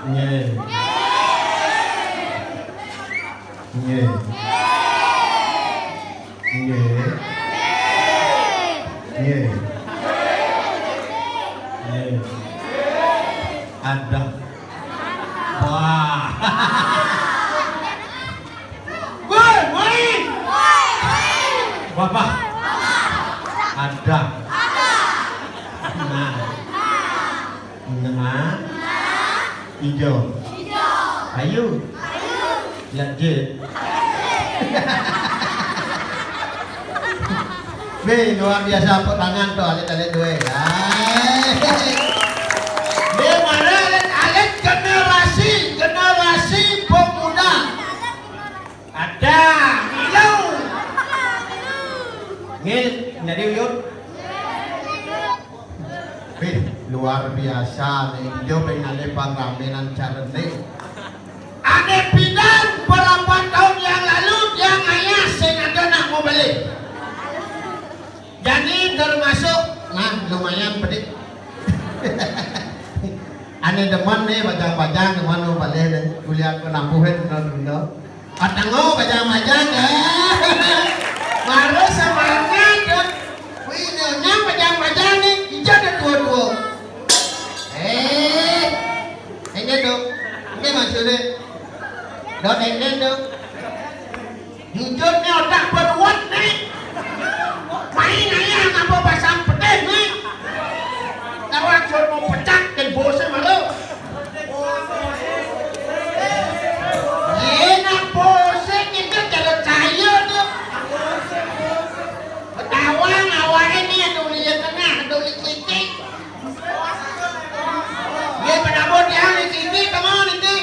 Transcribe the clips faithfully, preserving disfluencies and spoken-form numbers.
Nggih. Nggih. Nggih. Nggih. Nggih. Nggih. Nggih. Ada. Wah. Woi, woi. Wabah. Ada. Nah. Nah. Ijo. Ayu. Lanjut. Wih, luar biasa, tepuk tangan to, alit-alit duwe. Hai. Di mana alit-alit generasi, generasi pemuda? Ada, milu. Nggih, jadi uyut. Wih, luar biasa nih. Ijo ping ngalih pangramenan carane. Ane pidan berapa tahun yang lalu dia ngayah sing ada nak mau beli. Jadi termasuk, nah, lumayan pedik. Ane demen nih bajang-bajang, demen mau beli nih. Kuliah penampuhin, no, no. Patengo bajang-bajang, eh. Baru semangat, dong. Wih, nyonya bajang-bajang nih, ijo ada dua-dua. Eh, ini dong. Ini maksudnya. Dong, ini dong. Jujur nih otak beruat nih. Main aja ngapa pasang pedih nih. Kawan suruh mau pecah dan bosnya malu. Enak bosnya kita jalan saya tuh. Ketawa ngawain nih, ada uli tengah, ada uli titik. Dia penabur dia uli titik, kamu titik.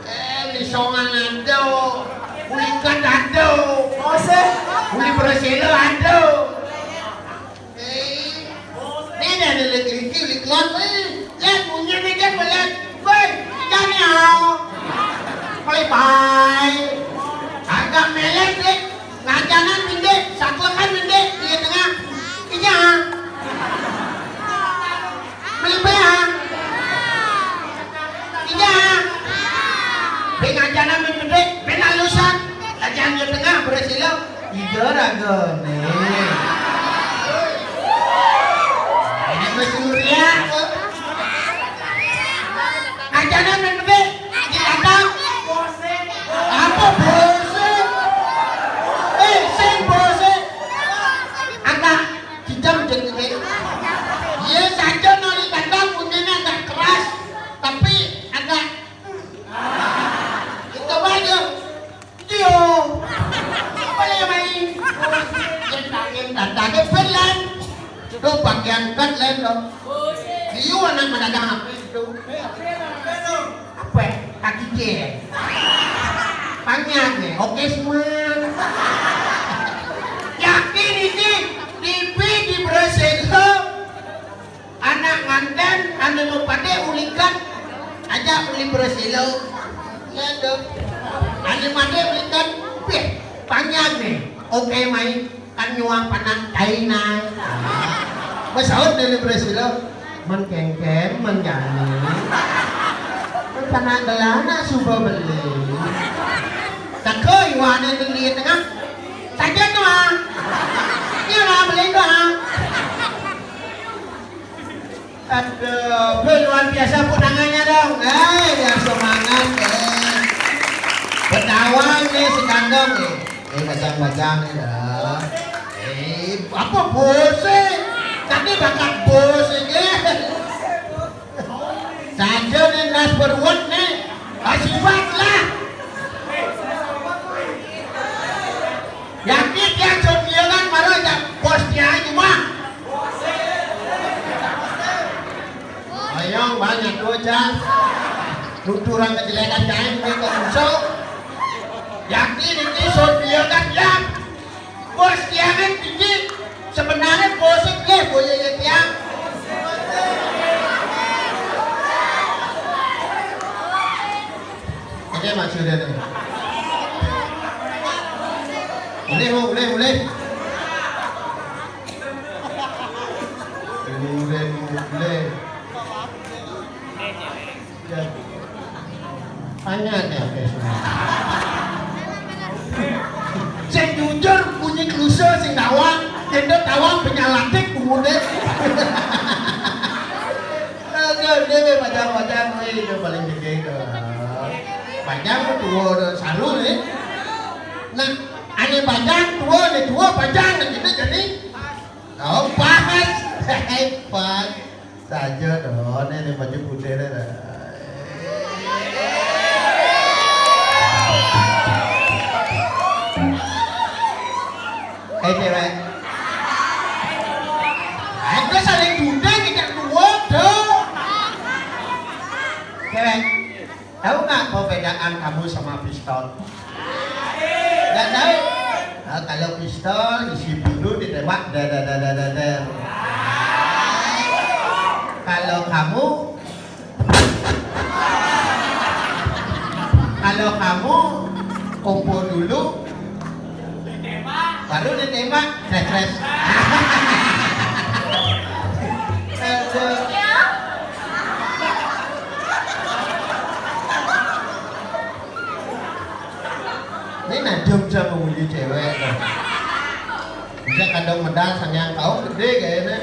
Eh, uli songan ada, uli kat ada, uli bersila ada. Eh, ini ada uli titik, uli kelon, eh. Lihat, punya ni kan melihat. Woi, ikan ya. Bye-bye. Agak melet, eh. Ngajanan minde, saklekan minde, di tengah. Iya. Beli bea. Iya. Beli ngajanan minde, beli alusan. Ngajanan di tengah, berhasil. Ida ragane. Ini Mas Surya. Ajaran nang gede, di kandang. Apa bose? Eh, sing bose. Agak jejam jenenge. Iya saja nang di kandang bunyinya agak keras, tapi agak itu aja. Iya. Apa ya, Mai? Yen tangen tandane ben lan. Tuh bagian kan lan to. Iya, anak pedagang apa itu? Apa? Kaki dia. Panjang nih. Oke semua. Yakin ini di di Brazil. Anak nganten ane mau pade ulikan aja uli bersilo. Ya dong. Ane pade ulikan, beh, panjang nih. Oke, Mai, kan nyuang panang China. Besaut dari bersilo. Men kengkem, men jani. Men panang gelana suba beli. Tako iwane beli tengah. Saja tuh, ah. Iya lah, beli tuh, ah. Aduh, luar biasa punangannya dong. Eh, biar semangat, eh. Betawa nih si kandung nih. Eh, bajang-bajang nih, ya. Eh, apa bose? Tadi bakal bose, eh. Saja nih, nas beruat nih. Kasih lah. Yakin dia jod dia kan marah aja bos dia aja mah. Ayang banyak tuh, Jan. Tuturan kejelekan jangan dia kok musuh. Yakin ini jod dia kan ya. Bos dia kan tinggi. Sebenarnya bosnya Eh, boyé ya tiang. Oke, maksudnya nih. Boleh, mau, boleh, boleh. Boleh, boleh, boleh. Ya. Tanya deh, oke, semua. Sing jujur, bunyi klusa sing tawang, yén tawang penyalatik bunguté. Aduh, dia wé pajang-pajang wé itu paling gedé to. Pajang tuwa to saru nih. Nah, ané pajang tuwa nih tuwa pajang nih kita jadi oh, pas. Pas. Saja to, né né baju putih né. Eh, céwék. Aku saling duduk tidak kuat, dong. Céwék, tahu nggak perbedaan kamu sama pistol? Nggak tahu? Nah, kalau pistol isi peluru ditembak, der, der, der, der, der, der. Kalau kamu, kalau kamu kumpul dulu, baru ditembak, tres, tres. Aduh. Ini nadiem sama muji céwék to. Bisa kadang medal sangyang kau gedé kayaknya.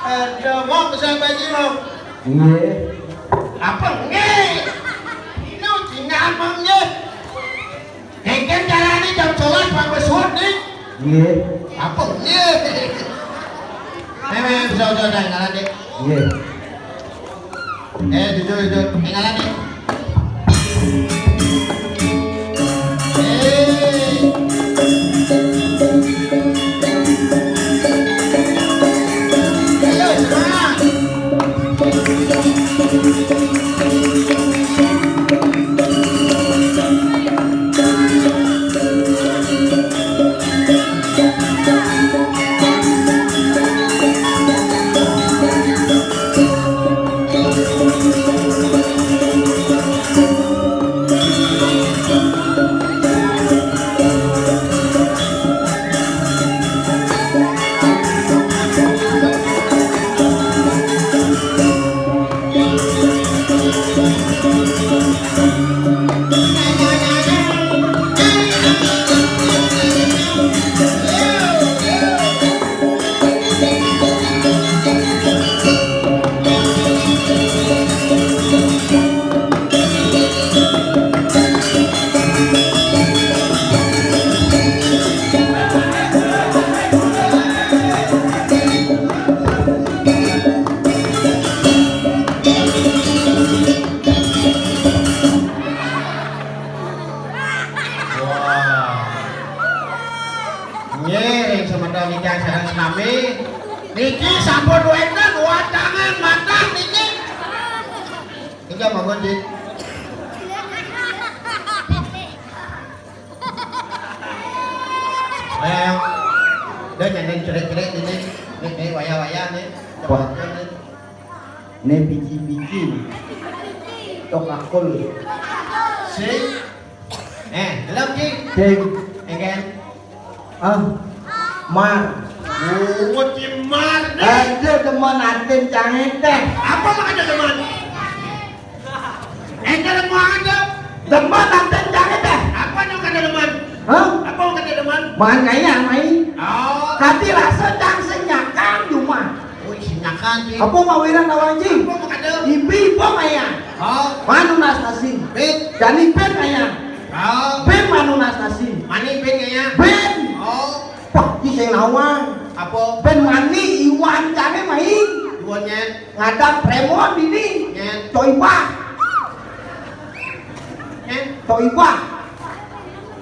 Aduh, mau pesan baju mau. Iya. Apa nggih? Ini tinggal mau nggih. Engkén carané jam sebelas Bang Besut nih. Nggih. Apa nggih? Memang bisa udah dah ngalah nih. Nggih. Eh, jujur, jujur. Tinggalan nih. Eh. Ayo, semangat. Wah. Nggih, ing semeton ingkang sareng sami. Niki sampun wénten wacangan matah niki. Ingkang monggo, Dik. Ayo, ayo. Dah jangan cerik-cerik ini. Nih, nih, wayah-wayah nih. Wah. Cepatkan nih. Né biji-biji. Tokakul. Sing. Eh, gelem, Ki. Sing. Eh, kan? Ah. Mar. Bungut Ki Mar. Ada demen antin cangé téh. Apa makanya demen? Eh, kalau mau ada. Demen antin cangé téh. Apa yang kata demen? Hah? Apa yang kata demen? Main kaya main. Oh. Kati rasa cang sing nyakang jumah. Oh, sing nyakang, Ki. Apa mawiran awang, Ji? Apa mau kata? Ibi ibu maya. Oh. Manu nastasi. Bit. Jani ben maya. Oh. Ben manu nastasi. Mani ben maya. Ben. Oh. Wah, ki sing nawang. Apa? Ben mani iwan cangé main. Iwan nyén. Ngadang prémon dini. Nyén. Coibah. Nyén. Coibah.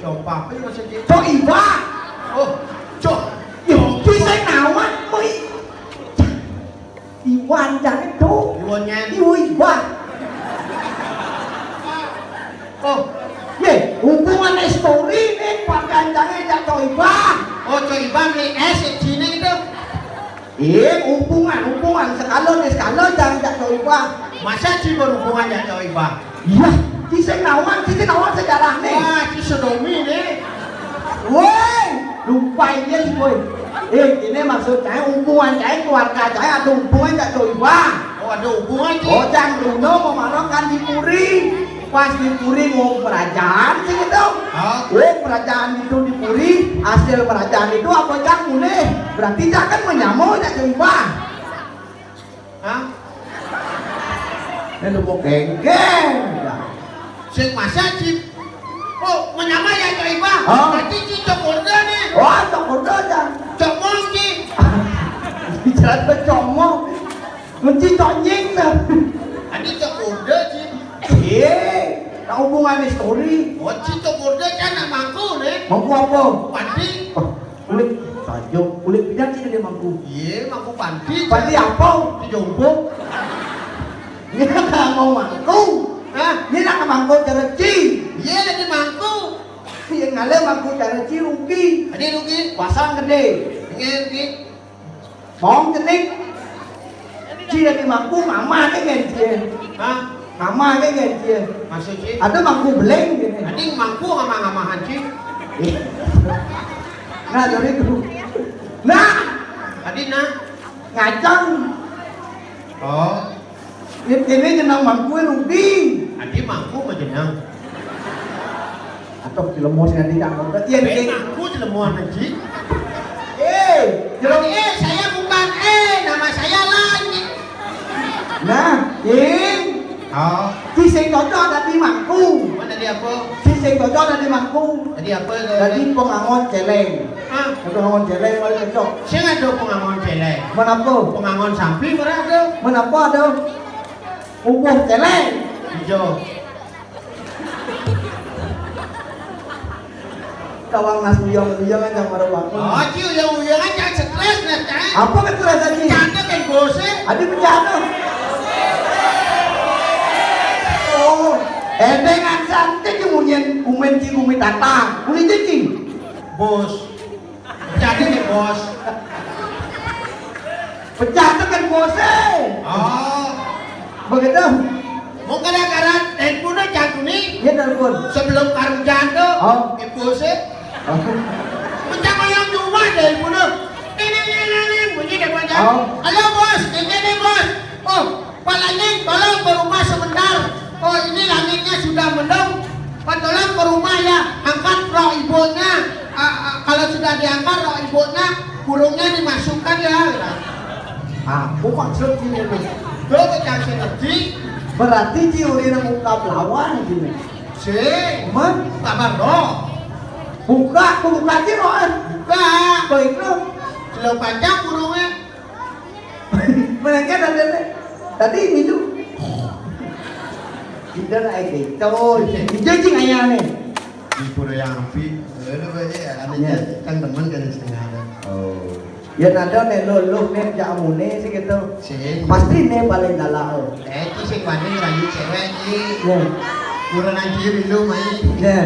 Coba apa yang maksudnya? Coibah. Oh, co. Yo, ki sing nawang, mui. Iwan jane do. Iwan nyen. Iwan Iwan. Oh, ye, hubungan histori ning pangancane Cak Coibah. Cok Ibah beli es, sini itu. Eh, hubungan, hubungan. Sekala ni sekala, jangan cak Cok Ibah. Masa ci berhubungan cak Cok Ibah? Iya, ci sing nawang, ci sing nawang sejarah ni. Wah, ci sodomi ni. Woi, lupa iya sih, woi. Eh, ini maksud saya hubungan saya, keluarga saya ada hubungan cak Cok Ibah. Oh, ada hubungan, ci. Oh, jangan dulu memarahkan di puri. Pas di puri mau kerajaan sih gitu. Hah? Oh, kerajaan itu di puri, hasil kerajaan itu apa cak mulih? Berarti cak kan menyamuk cak Cok Ibah. Hah? Ini lu mau geng-geng. Sing masa ci. Oh, menyamuk ya Cok Ibah. Hah? Berarti ci Cok Orde ni. Oh, Cok Orde aja. Cok Mong ci. Bicara ke Cok Mong. Kunci Cok Nying dah. Adi Cok Orde ci. Eh, tak hubungan histori. Oh, ci Cok Orde kan anak mangku ni. Mangku apa? Pandi. Oh, kulit sajo, kulit pidang ci dia mangku. Iya, mangku pandi. Pandi apa? Di jompong. Ini nak mau mangku. Hah? Ini nak mangku cara ci. Iya, di mangku. Yang ngale mangku cara ci rugi. Adi rugi. Pasang gede. Ngen rugi. Bawang cenik. Ci dari mangku mama ke ngen ci. Hah? Mama ke ngen ci. Maksud ci? Ada mangku beling gini. Adi mangku sama ngamahan ci. Nah, dari itu. Nah. Adi nah. Ngacang. Oh. Ini, ini jenang mangku rugi. Adi mangku mah jenang. Atau cilemos nanti tak nonton. Iya, Be, ini. Mangku cilemos nanti. Eh, cilem- Eh, saya bukan eh, nama saya Lanyi. Nah, Cing. Oh. Ci sing cocok tadi mangku. Mana dia apa? Ci sing cocok tadi mangku. Tadi apa? Tadi pengangon celeng. Ah. Pengangon celeng paling cocok. Sing ada pengangon celeng. Menapa? Pengangon sampi berada. Menapa ada? Ubuh celeng. Hijau. Kawang nas uyang-uyang aja marang aku. Oh, ci uyang-uyang aja stres nah, kan? Apa kan stres aja? Canda kan bose. Adi pecah tuh. Oh, endengan santai ci munyin umen ci umi tatang. Uli ci. Bos. Jadi nih, Bos. Pecah tuh kan bose. Oh. Begitu. Mau gara-gara telepon aja tuh nih. Iya, telepon. Sebelum karujan tuh, oh. Ibu sih. Oh. Pecah kayak cuma telepon tuh. Ini, ini, ini, ini, bunyi telepon aja. Oh. Halo, Bos, ini nih, Bos. Oh, Pak Langit, tolong ke rumah sebentar. Oh, ini langitnya sudah mendung. Pak, tolong ke rumah ya, angkat roh ibunya. Ah, ah, kalau sudah diangkat roh ibunya, burungnya dimasukkan ya. Apa maksud ini tuh? Tuh, pecah ngerti. Berarti ci uli nang ungkap lawan gini. Sing. Mah? Kabar roh. Buka, buka ci roh. Buka. Baik roh. Kalau panjang burungnya. Mereka tadi, tadi ini tuh. Kita naik itu. Itu cing ayah nih. Di pura yang api. Ada banyak ya, ada kan teman kan setengah ada. Oh. Ya ada nih lo lo nih jak amune sih gitu. Sing. Pasti nih paling galak. Eh, itu sing paling rayu cewek sih. Ya. Kurang anjir lu main. Ya.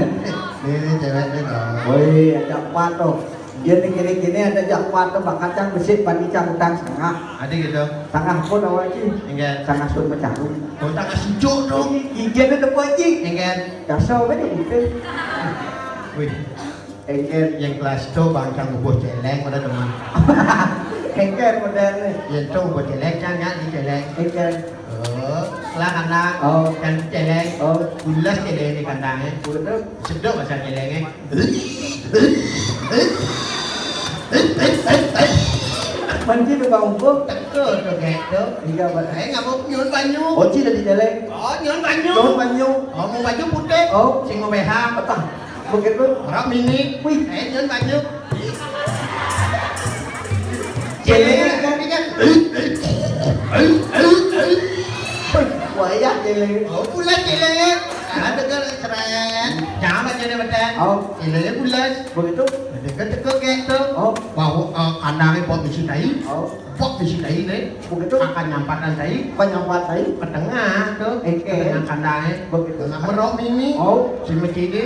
Nih, nih cewek nih dong. Woi, ajak kuat tuh. Dia nih gini-gini ada jak kuat tuh, bak kacang besi, pani cang utang setengah. Ada gitu. Setengah pun awal sih. Enggak. Setengah sun mecarum. Oh, tak kasih dong. Ijen itu apa sih? Enggak. Dasar apa nih gitu? Wih. Engker. Yang kelas itu bangkang bubuh celeng pada teman. Engker modern nih. Ya itu bubuh celeng kan ya di celeng. Engker. Oh, lah anak. Oh. Kan celeng. Oh. Bulas celeng di kandangnya. Betul. Sedok bahasa celengnya. Manci tukang ukur. Teka tu gek tu. Iya, Pak. Eh, ngapa nyun banyu? Oh, ci dari celeng. Oh, nyun banyu. Nyun banyu. Oh, mau baju putih. Oh. Sing mau behang. Apa? Begitu. Orang mini. Wih. Eh, nyun banyu. Celeng kan ini kan. Wayah celeng. Oh, pula celeng. Ada kan keren. Jangan baca dia betul. Oh. Celeng pulas. Begitu. Dia kan teka gek tu. Oh. Bawa, eh, kandangnya buat bisi tai. Oh. Buat bisi tai ni. Begitu. Akan nyampatan tai. Penyampat tai. Ke tengah tu. Oke. Ke tengah kandangnya. Begitu. Tengah merok mini. Oh. Si mecidi.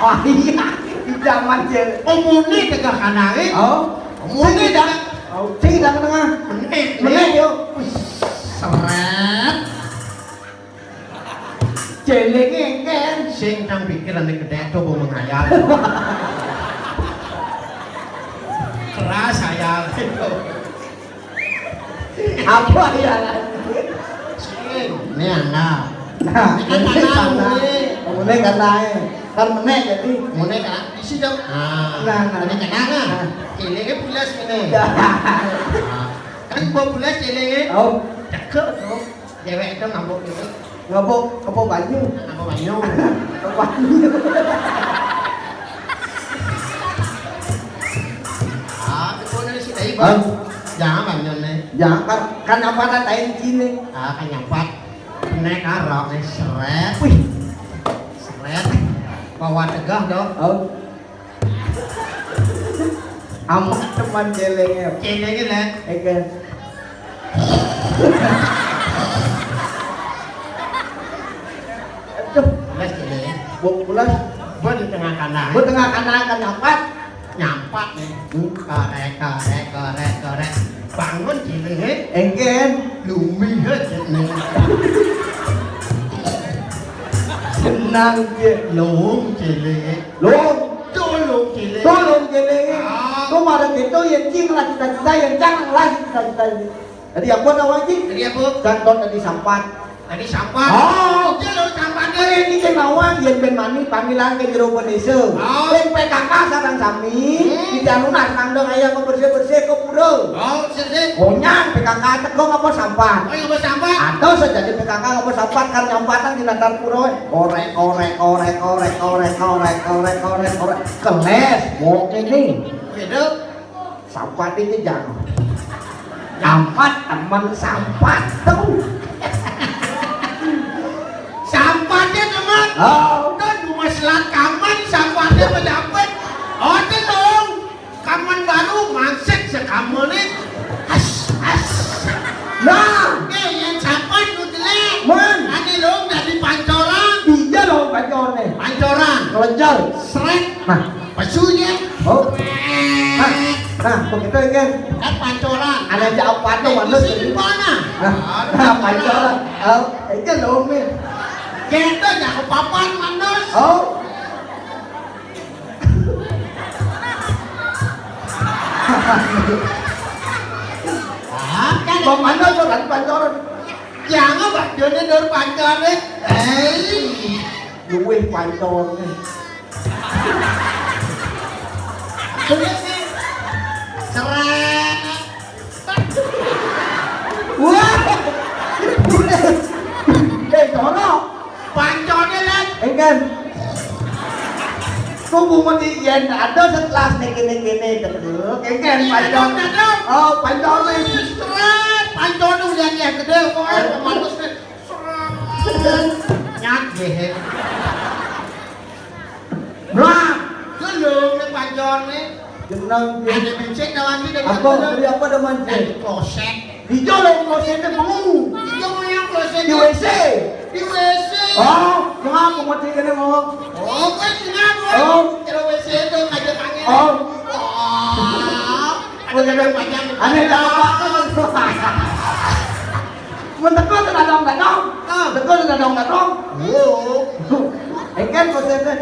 Oh iya. Zaman céléng. Umurné tegah kanaké. Oh. Umurné dah. Oh, sing dah tengah. Menit. Menit, yo. Seret. Célingé engkén. Sing nang pikirané gedé to, bu menghayal. Keras hayal. Apa ya? Sing, né ana. Nah, ini kan tanah, mulai. Mulai kan naik. Kan menek jadi. Mulai kan isi dong. Nah, nah, nah. Ini kan ana. Nah. Célingé pulas ini. Ya. Nah. Kan gua pulas célingé. Oh. Cakep tuh. Cewek itu ngambek gitu. Ngabuk, kebo banyu. Ngabuk banyu. Kebo banyu. Ah, kebo dari sini, Bang. Hah? Jangan banyu nih. Jangan, kan, kan nyampat tain sini. Ah, kan nyampat. Nek arok nih, seret. Wih. Seret. Bawa tegah dong. Oh. Amat teman célingé. Célingé, Lek. Oke. Aduh. Pulas célingé. Bu pulas. Bu di tengah kandang. Bu tengah kandang kan nyampat. Nyampat nih. Hmm. Korek, korek, korek, korek. Bangun célingé. Engkén. Lumi aja nih. Senang dia. Lung célingé. Lung. Tulung célingé. Tulung célingé. Ah. Tuh marang gitu, yén cing lah cita-cita, yén cang lah cita-cita. Jadi apa tau, Ji? Jadi apa? Janton tadi sampat. Tadi sampat. Oh. Itu lo sampat. Eh, ini sing nawang, yén ben mani pamilang ke jero désa. Oh. Sing P K K sareng sami, hmm, di Janunas nang dong ayam bersih-bersih ke pura. Oh, sih, sih. Konyan P K K teko ngapa sampat? Oh, ngapa sampat? Atau sejadi P K K ngapa sampat kan nyampatan di latar pura. Korek, korek, korek, korek, korek, korek, korek, korek, korek. Keles, wong ini. Gitu. Sampat ini jangan. Nyampat teman sampat tuh. Sampatnya teman. Oh. Kan cuma selat kaman sampatnya mendapat. Oh, tenang. Kaman baru mansek sekamelé. As, as. Nah. Eh, yang sampat nu jelek. Man. Ane lo dari pancoran. Iya lo pancoran. Pancoran. Kelenjar. Sret. Nah. Pesu ya. Oh. Nah, nah, begitu ya kan. Kan pancoran. Ada aja apa tuh, eh, manut. Di sini mana? Nah, nah, pancoran. Oh, itu lo nih. Kita jangan papan manut. Oh. Ah, kan. Bang Mando tuh kan pancoran. Jangan, Pak Joni dur pancoran. Eh. Luwih pancoran. Seret. Wah. Eh, Jono. Panconé, Lek. Engken. Ku bungut iki yén ada setelah nek kene-kene, Cedek. Engken, iya, pancon. Dong, dong. Oh, panconé. Ih, seret. Panconé udah dia gede, pokoknya, oh, pematus nih. Seret. Nyat, deh. Blah. Gelung nih panconé. Jeneng dia. Ada becek, kawan kita. Apa? Beli apa ada mancing? Ada kloset. Di jero klosété, Bu. Di jero yang klosété. Di W C. Di W C. Oh, kenapa mau cek ini mau? Oh, kan kenapa? Oh. Jero W C itu ngajak angin. Oh. Wah. Ada yang panjang. Aneh, jangan apa-apa. Mun teko tenan dong, tenan. Ah. Teko tenan dong, tenan. Oh. Eh, kan klosété.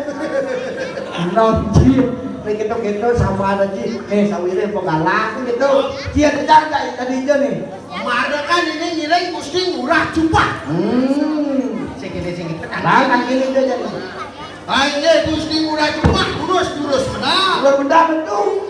Nom, Ji. Nek gitu-gitu sama ada, Ji. Eh, sawire apa galak gitu. Ji, ada jangan tadi aja nih. Mara kan ini ngiring mesti ngurah cupah. Hmm. Sing ini, sing itu. Nah, kan ini aja nih. Ah, ini mesti ngurah cupah, lurus, lurus, benar. Lurus benar, betul.